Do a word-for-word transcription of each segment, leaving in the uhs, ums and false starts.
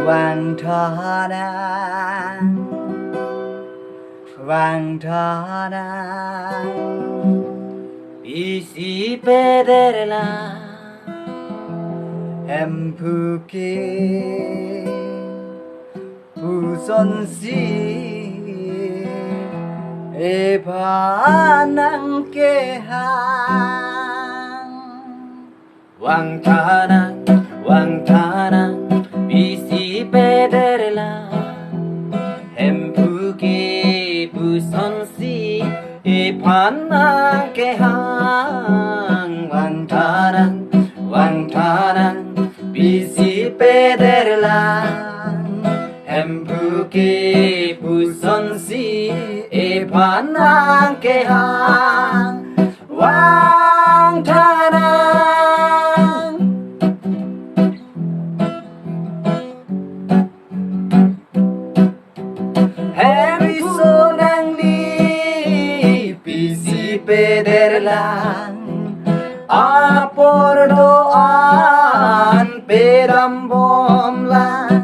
Vangthanang, vangthanang, pisi pederlang, Hemphu ke pusonsi ephan nangkehang. Vangthanang, vangthanang, pisi pederlang, Hemphu ke pusonsi ephan nangkehang. Vangthanang, vangthanang, pisi pederlang, Hemphu ke pusonsi ephan nangkehang. Vangthanang, Hemphu nangli pisi pederlang, apor do-an pedambomlang,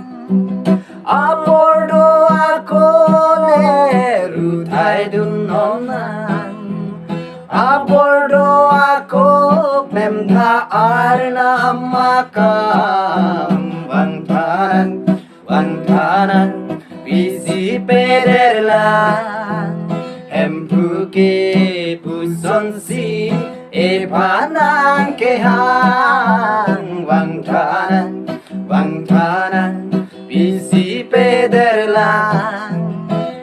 apor do ako le ruthai dunnonang, apor do ako klemtha Arnam akam. Vangthanang, vangthanang, pisi pederlang, Hemphu ke pusonsi ephan nangkehang. Vangthanang, vangthanang, pisi pederlang,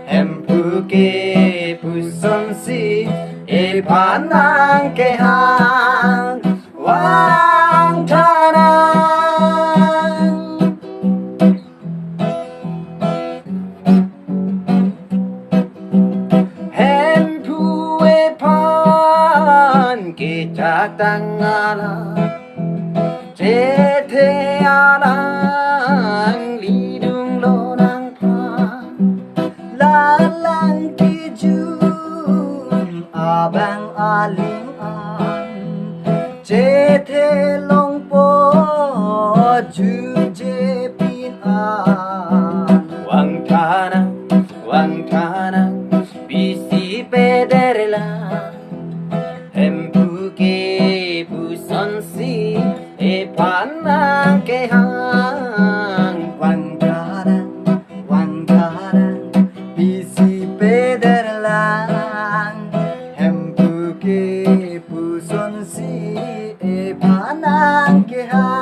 Hemphu ke pusonsi ephan nangkehang. Vangthanang, Hemphu ephan kechatang alam, chethe alangli dunglonangphan, la alang kejun abang aling an, chethe longpo juje pin an. Vangthanang, vangthanang, pisi pederlang, Hemphu ke pusonsi ephan nangkehang. Vangthanang, vangthanang, pisi pederlang, Hemphu ke pusonsi ephan nangkehang.